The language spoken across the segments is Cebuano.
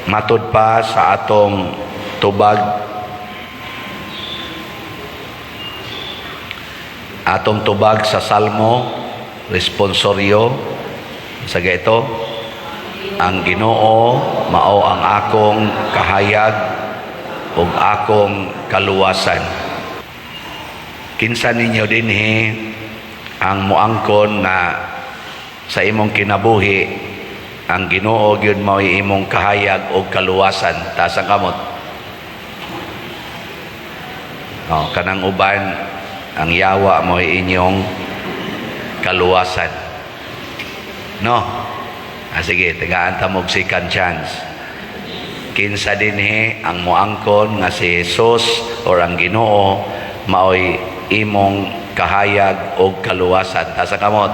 Matud pa sa atong tubag, atong tubag sa Salmo responsoryo sa ito, "Ang Ginoo mao ang akong kahayag ug akong kaluwasan." Kinsa ninyo dinhi ang muangkon nga sa imong kinabuhi ang Ginoo gyud mao'y imong kahayag ug kaluwasan? Taas ang kamot. Oh, kanang uban, ang yawa mo'y inyong kaluwasan, no? Ah, sige, tagaan ta mo'g second chance. Kinsa dinhi ang muangkon nga si Jesus or ang Ginoo maoy imong kahayag o kaluwasan? Taas ang kamot.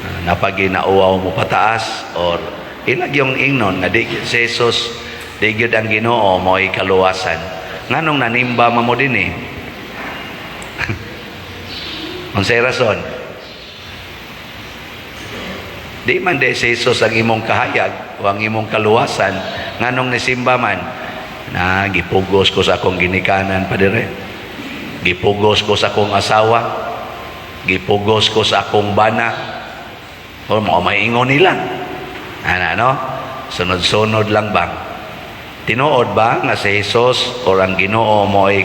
Ah, napaginauaw mo pataas or ilag yung ingnon nga di gyud si Jesus, di gyud ang Ginoo mo'y kaluwasan. Nganong nanimba man mo dinhi? Unsay rason? Di man di si Jesus ang imong kahayag o ang imong kaluwasan, nganong nisimba man? Na gipugos ko sa akong ginikanan pa dire. Gipugos ko sa akong asawa. Gipugos ko sa akong bana. O mo may ingon nila. Ana, no? Sunod-sunod lang ba? Tinuod ba nga si Jesus or ang Ginoo mo ay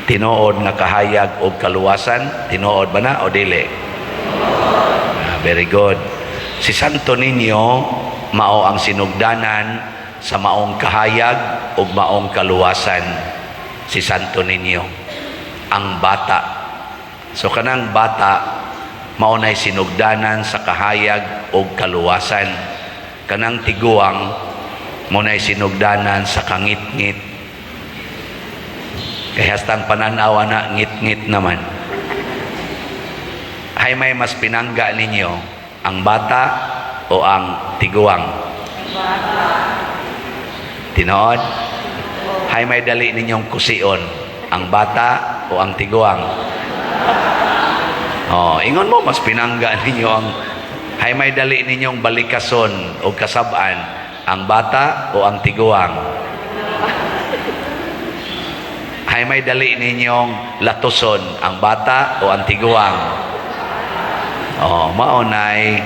tinuod nga kahayag o kaluwasan? Tinuod ba na o dili? Ah, very good. Si Santo Niño mao ang sinugdanan sa maong kahayag ug maong kaluwasan. Si Santo Niño ang bata. So kanang bata mao nay sinugdanan sa kahayag ug kaluwasan. Kanang tiguang mao nay sinugdanan sa kangitngit. Kay hastang pananawa na ngit-ngit naman. Hay may mas pinangga ninyo, ang bata o ang tiguang? Tinood? Hay may dali ninyong kusion, ang bata o ang tiguang? Oh, ingon mo mas pinangga ninyo ang. Hay may dali ninyong balikason o kasab-an, ang bata o ang tiguang? Hay may dali ninyong latuson, ang bata o ang tiguang? Oh, mao nay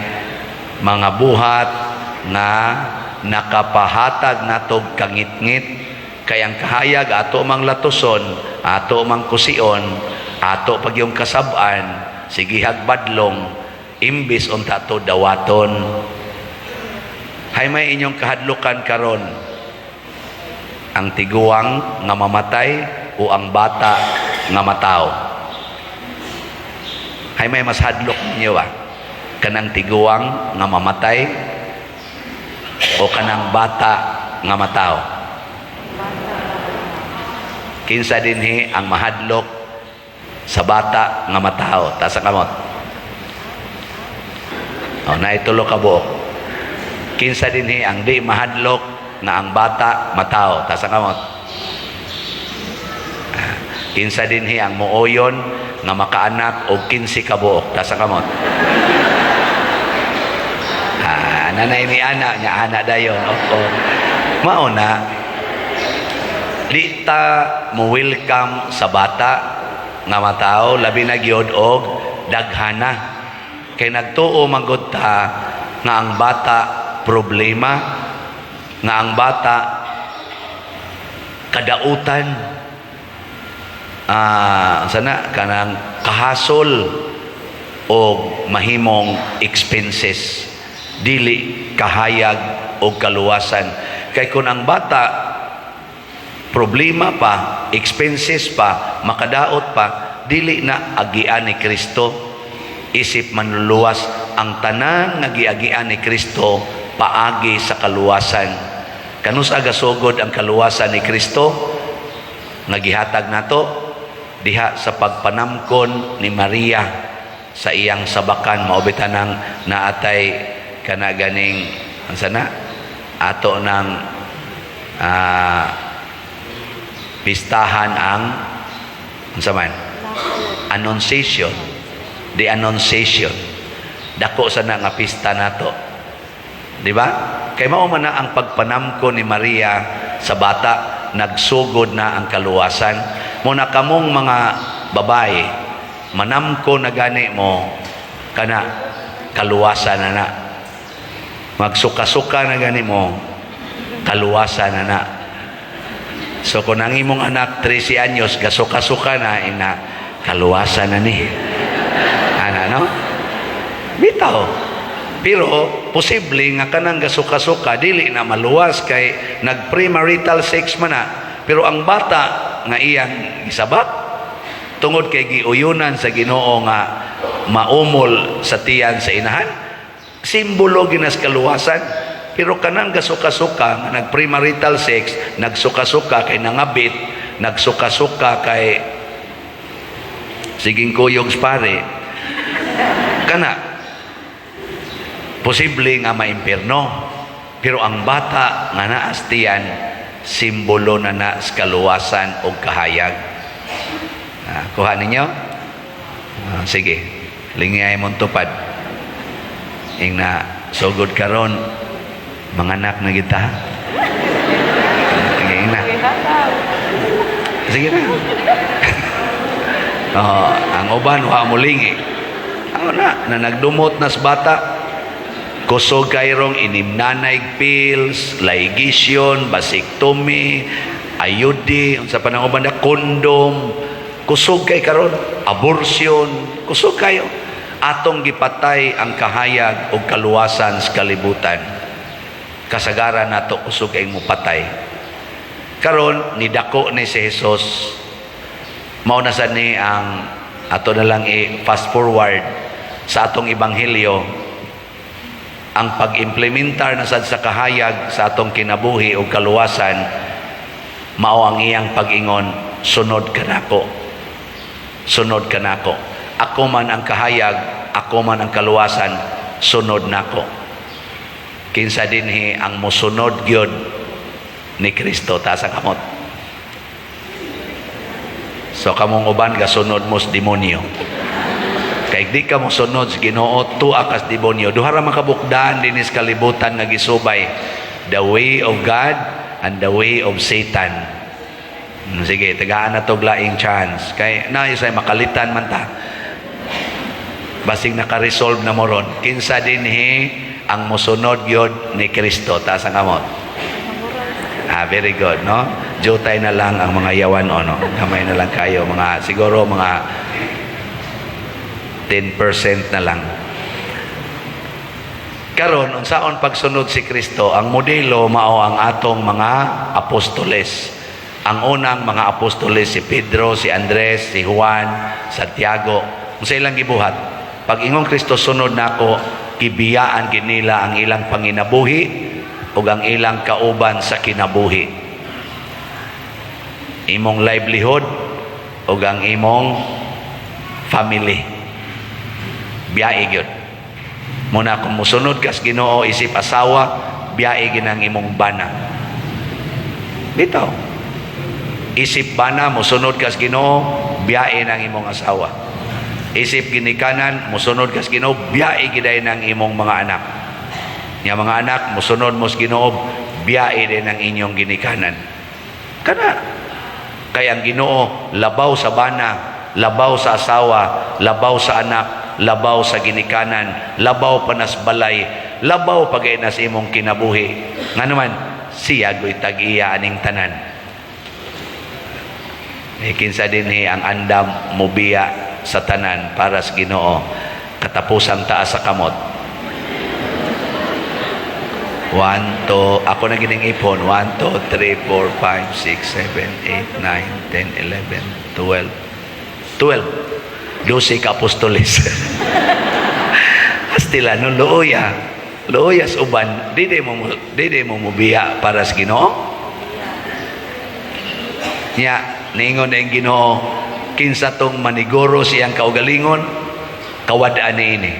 mga buhat nga nakapahatag natog kangitngit, kay ang kahayag ato mang latuson, ato mang kusion, ato pag yung kasab-an, sigihag badlong imbis unta to dawaton. Hay may inyong kahadlukan karon, ang tiguang nga mamatay o ang bata nga mataw? Hay may mas hadlok ninyo ba, kanang tiguang nga mamatay o kanang bata nga mataw? Kinsa dinhi ang mahadlok sa bata nga mataw? Taas ang kamot. Oh, naitulo ka buok. Kinsa dinhi ang di mahadlok nga ang bata mataw? Taas ang kamot. Ah, kinsa dinhi ang mooyon nga makaanak og 15 ka buok? Taas ang kamot. Ah, nanay ni ana nya ana dayon. Oo. Mao na di ta mo welcome sa bata nga mataw, labi na gyud og daghana, kay nagtuo man gud ta nga ang bata problema, nga ang bata kadautan, ah, sana kanang kahasol o mahimong expenses, dili kahayag o kaluwasan. Kay kung ang bata problema pa, expenses pa, makadaot pa, dili na agian ni Kristo isip manluluwas. Ang tanan nga giagian ni Kristo paagi sa kaluwasan. Kanus-a gasugod ang kaluwasan ni Kristo nga gihatag nato? Diha sa pagpanamkon ni Maria sa iyang sabakan. Mao bitanang naatay kana ganing ang sana ato ng pistahan, ang unsa man, Annunciation, the Annunciation. Dako sana nga pista nato. Di ba? Kay mao man na ang pagpanamko ni Maria sa bata, nagsugod na ang kaluwasan. Mao na kamong mga babae, manamko na gani mo kana, kaluwasan na na. Magsuka-suka na gani mo, kaluwasan na na. So kung ang imong anak 13 anyos, gasuka-suka na, ina, kaluwasan na ni. Ana, no? Bitaw. Pero posible nga kanang gasuka-suka dili na maluwas kay nag-premarital sex man na. Pero ang bata nga iyang gisabak tungod kay giuyunan sa Ginoo nga maumol sa tiyan sa inahan, simbolo ginas kaluwasan. Pero kanang gasuka-suka nga nag-premarital sex, nagsuka-suka kay nangabit, nagsuka-suka kay siging kuyog pare, kana posible nga maimpirno. Pero ang bata nga naas tiyan, simbolo na na sa kaluwasan o kahayag. Ah, kuha ninyo? Ah, sige, lingay mong tupad. Ing na sugod karon, manganak na kita. Sige na. Sige na. Oh, ang uban wa mo lingi. Ako na, na nagdumot nas bata. Kusog kayrong inimnanay pills, ligation, vasectomy, IUD, unsa pa nang uban na condom. Kusog kay karon, abortion, kusog kayo. Atong gipatay ang kahayag o kaluwasan sa kalibutan. Kasagaran nato kusog kay mo patay. Karon nidako ni si Jesus, mao na sad ni ang ato na lang i-fast forward sa atong ebanghelyo, ang pag-implementar na sad sa kahayag sa atong kinabuhi o kaluwasan, mao ang iyang pag-ingon, "Sunod ka nako. Sunod ka nako. Ako man ang kahayag, ako man ang kaluwasan, sunod nako." Kinsa dinhi ang mosunod gyud ni Kristo? Taas ang kamot. So kamong uban gasunod mo sa demonyo. Kay di ka mosunod sa Ginoo, tua kas demonyo. Duha ra man ka bukdaan dinhi sa kalibutan nga gisubay: the way of God and the way of Satan. Sige, tagaan na tog laing chance. Kay na isay makalitan man ta. Basig naka-resolve na mo ron. Kinsa dinhi ang mosunod gyud ni Kristo? Taas ang kamot. Ah, very good, no? Jutay na lang ang mga yawan o, no? Kamay na lang kayo. Mga, siguro mga 10% na lang. Karon, unsaon pagsunod si Kristo, ang modelo mao ang atong mga apostoles. Ang unang mga apostoles, si Pedro, si Andres, si Juan, Santiago. Unsa ilang gibuhat? Pag ingong Kristo, "Sunod nako," gibiyaan gid nila ang ilang panginabuhi ug ang ilang kauban sa kinabuhi. Imong livelihood ug ang imong family. Biyae gyud. Muna kung musunod kas Ginoo isip asawa, biyae gid ang imong bana. Bitaw. Isip bana, musunod kas Ginoo, biyae ng imong asawa. Isip ginikanan, musunod kas Ginoo, biyae gid ng imong mga anak. Nya mga anak, musunod mo sa Ginoo, biyae din ang inyong ginikanan. Kana kay ang Ginoo labaw sa bana, labaw sa asawa, labaw sa anak, labaw sa ginikanan, labaw pa nas balay, labaw pa gay nas imong kinabuhi. Nga naman, siya go'y tag-iya aning tanan. Eh, kinsa dinhi ang andam mobiya sa tanan para sa Ginoo? Katapusan, taas sa kamot. 1, 2, ako na gining ipon. 1, 2, 3, 4, 5, 6, 7, 8, 9, 10, 11, 12. 12. 12 ka apostoles. Hastila, no, luoya. Luoya sa uban, dili mo mubiya para sa Ginoo. Nya, niingon na yung Ginoo, kinsa tong maniguro siyang kaugalingon, kawad-an ni ini.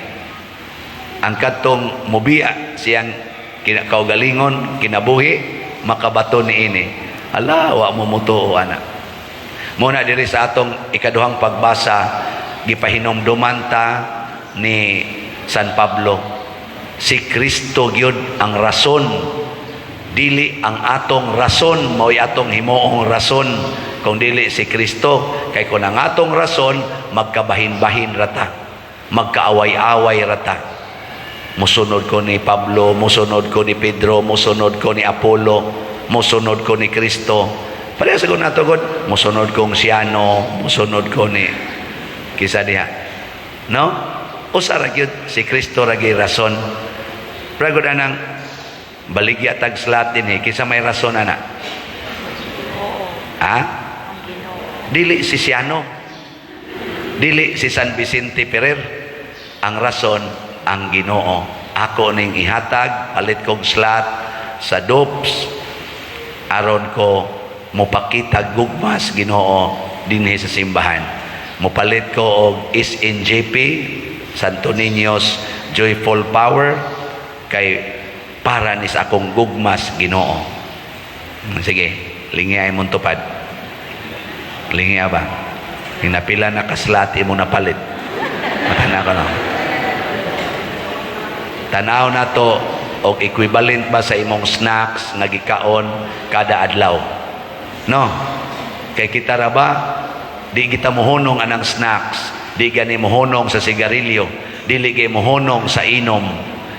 Ang kadtong mubiya siyang kaugalingon, kinabuhi, makabato ni ini. Ala, wa mo mutuo ana. Muna diri sa atong ikaduhang pagbasa, gipahinomduman ta ni San Pablo. Si Kristo gyud ang rason, dili ang atong rason mao'y atong himuong rason. Kung dili si Kristo, kay kung ang atong rason, magkabahin-bahin rata, magkaaway-away rata. Musunod ko ni Pablo, musunod ko ni Pedro, musunod ko ni Apollo, musunod ko ni Kristo. Pareha sa nato gud, musunod kong Siano, musunod ko ni kisa diha, no? Usa ra gyud, si Kristo ra gyud rason. Pero gud anang baligya tag slot dinhi, kinsa may rason ana? Oo. Ha? Ang Ginoo. Dili si Siano, dili si San Vicente Ferrer. Ang rason, ang Ginoo. Ako ning ihatag, palit kog slot sa DOPS aron ko mopakita gugmas Ginoo dinhi sa simbahan. Mopalit ko og SNJP, Santo Niño's Joyful Power, kay para ni sa akong gugmas Ginoo. Sige, lingi ay mong tupad. Lingi ba? Hinapila na ka-slot imo napalit. Matana ko, no? Tanaw na to og equivalent ba sa imong snacks nga gikaon kada adlaw. No? Kay kita ra ba, di kita mohunong anang snacks, di gani mohunong sa sigarilyo, dili gani mohunong sa inom,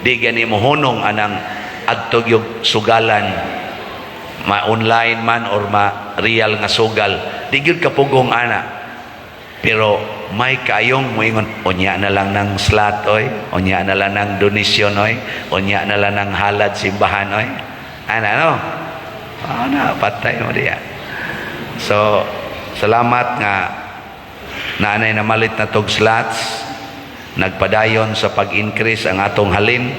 di gani mohunong anang adto gyud sugalan, ma online man or ma real nga sugal, di gyud kapugong ana. Pero may kayong moingon, "Unya na lang ng slot oy, unya na lang ng donation oy, unya na lang ng halad simbahan oy." Ana, no? Ana, patay mo diya. So salamat nga naanay namalit na tog slots. Nagpadayon sa pag-increase ang atong halin.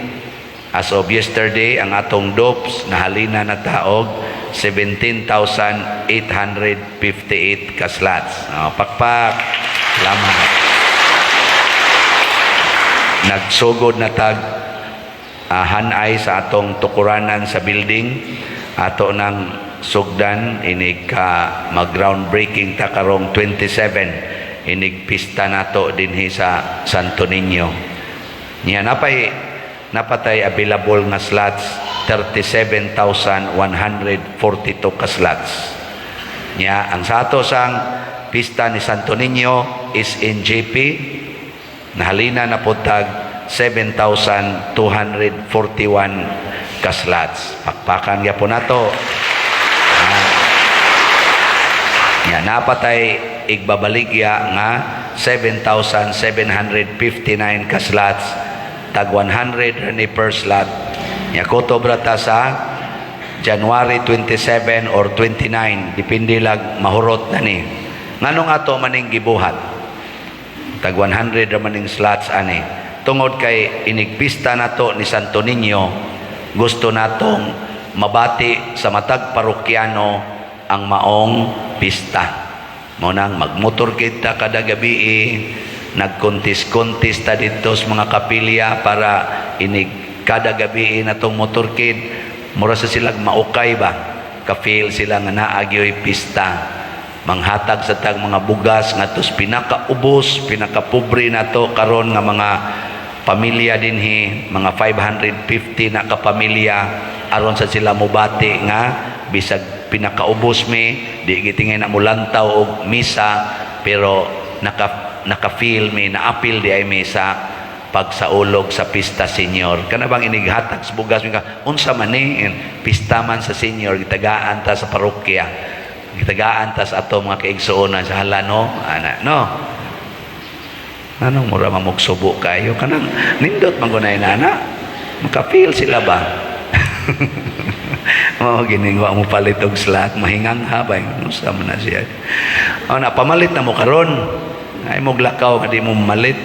As of yesterday, ang atong DOPS nahalina na taog 17,858 ka slots. Oh, pakpak. Salamat. Nagsugod na tag hanay sa atong tukuranan sa building. Ato ng sugdan inig ka mag groundbreaking ta karong 27, inig pista nato dinhi sa Santo Niño. Niya napay napatay available nga slots, 37,142 ka slots. Niya ang sa ato sang pista ni Santo Niño is in JP, nahalina na po tag 7,241 ka slots. Pakpakan gyapon nato. Ah. Ya, napatay igbabaligya nga 7,759 ka slots, tag 100 ni per slot. Ya, kutob ra ta sa January 27 or 29, depende lag mahurot na ni. Nganong ato maning gibuhat? Tag 100 ra maning slots ani. Tungod kay inigpista nato ni Santo Niño, gusto natong mabati sa matag parokyano ang maong pista. Mao nang magmotor kita kada gabi, nagkontis-kontis ta didto sa mga kapilya para inig kada gabi natong motorcade, mura sa silag maukay ba, ka-feel sila nga naa gyoy pista. Manghatag sa tag mga bugas ngadto sa pinakaubos, pinakapobre nato karon nga mga pamilya dinhi, mga 550 na kapamilya, aron sa sila mobati nga bisag pinakaubos mi, di gitingay na mulantaw og misa, pero naka feel mi, naapil di ay mi sa pagsaulog sa pista Senyor. Kana bang inighatag sa bugas mi ka, unsa man ni pista man sa Senyor, gitagaan ta sa parokya, gitagaan ta sa ato mga kaigsuonan sa hala, no? Ana, no? Anong mura mamugsubo kayo kanang nindot man gunay na ana, maka-feel sila ba? Mao gining wa mo palit og slot, mahingang habay, unsa man na siya. O na, pamalit na mo karon, ay mo glakaw nga di mo malit.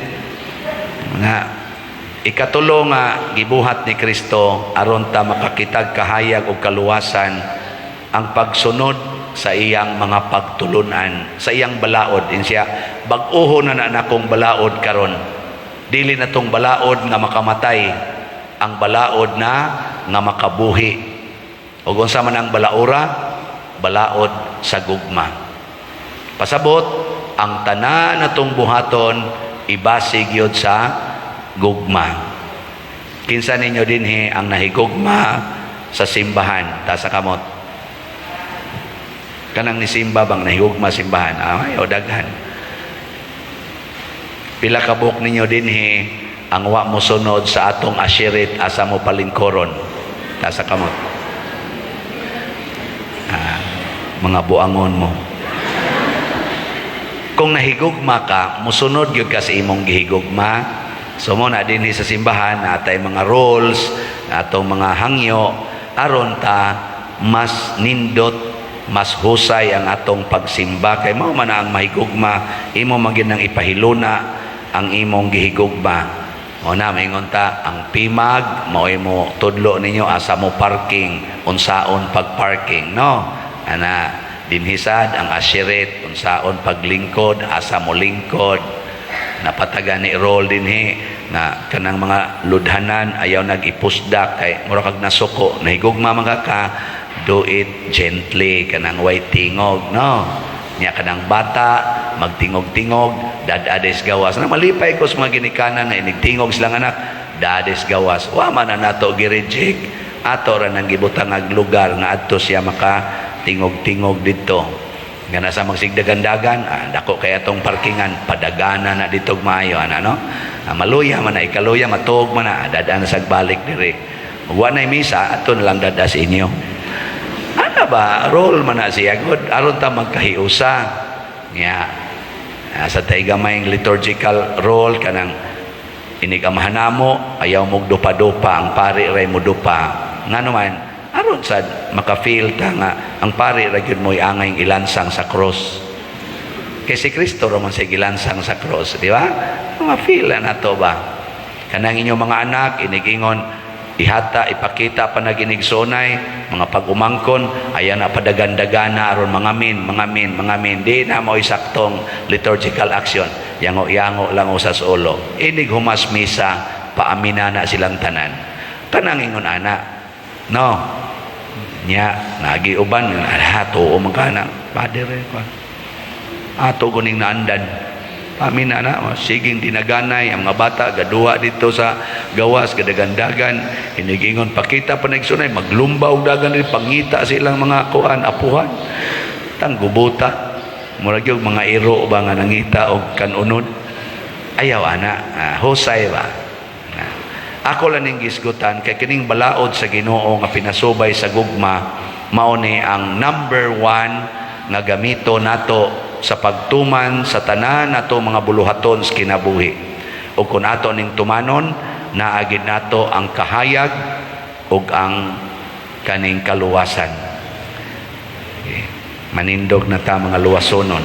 Nga ikatulo nga gibuhat ni Kristo aron ta makakitag kahayag og kaluwasan, ang pagsunod sa iyang mga pagtulunan, sa iyang balaod. In siya, bag-oho na na nakong balaod karon. Dili na tong balaod nga makamatay, ang balaod na nga makabuhi. Ug unsa man ang balaora? Balaod sa gugma. Pasabot, ang tanan natong buhaton ibase gyud sa gugma. Kinsa ninyo dinhi ang nahigugma sa simbahan? Taas sa kamot. Kanang nisimba bang nahigugma simbahan? Ay, o daghan. Pila ka buok ninyo dinhi ang wa mo sunod sa atong usherette asa mo palingkoron? Taas sa kamot. Ah, mga buangon mo. Kung nahigugma ka, musunod gyud ka sa imong gihigugma. So mo na dinhi sa simbahan natay mga roles, atong mga hangyo aron ta mas nindot, mas husay ang atong pagsimba kay mao man na ang mahigugma, imo man gyud nang ipahiluna ang imong gihigugma. O na maingon ta ang PMAG mao mo tudlo ninyo asa mo parking, unsaon pag-parking, no? Ana dinhi sad ang usherette, unsaon paglingkod, asa mo lingkod. Napataga ni role dinhi nga kanang mga ludhanan ayaw nag-ipusdak kay mura kag nasuko. Nahigugma man ka, do it gently, kanang way tingog, no? Nya kanang bata magtingog-tingog, dad-a gawas na. Malipay ko sa mga ginikanan na inigtingog silang anak, dad-a gawas. Wa man na nato gi-reject, ato ra nang gibutang ag lugar nga adto siya maka tingog-tingog didto. Nga nasa magsigdagandagan, dako kay atong parkingan, padagana na dito maayo ana, no? Maluya man na, ikaluya matuog man na, dadaan sa balik diri. Wa nay misa, ato na lang dad-a sa inyo. Ana ba, role man na siya good aron ta magkahiusa. Nya sa tay gamayng liturgical role, kanang inig-amahan namo, ayaw mo dupa-dupa, ang pari ray mo dupa. Ngano man, aron sad maka-feel ta nga ang pari ra gyud mo'y angay ilansang sa cross. Kay si Kristo ra man siya gilansang sa cross, di ba? Ma-feel na nato ba? Kanang inyong mga anak, inigingon, ihata, ipakita pa na ginigsunay, mga pag-umangkon, ayan na padagandagana aron mangamin, mangamin, mangamin. Di na mo saktong liturgical action. Yango-yango lang usas ulo. Inig humas misa, paamina na silang tanan. Kanang ingon ana. No. Nya, nagi uban, ah, tuo man ka na. Father, eh, pa. Ato kuning naandan. Amin na na, siging dinaganay ang mga bata gaduha dito sa gawas, gadagandagan, inigingon pakita pa nagsunay, maglumba og dagan rin pangita silang mga kuan apuhan tang gubuta, murag yung mga iro ba nga nangita og kanunod. Ayaw ana, husay ba. Ako lang ning gisgutan kay kining balaod sa Ginoo nga pinasubay sa gugma mao ni ang number one nga gamito nato sa pagtuman sa tanan nato mga buluhaton sa kinabuhi. Ug kung ato ning tumanon, naagid nato ang kahayag ug ang kaning kaluwasan. Okay. Manindog na ta, mga luwasonon.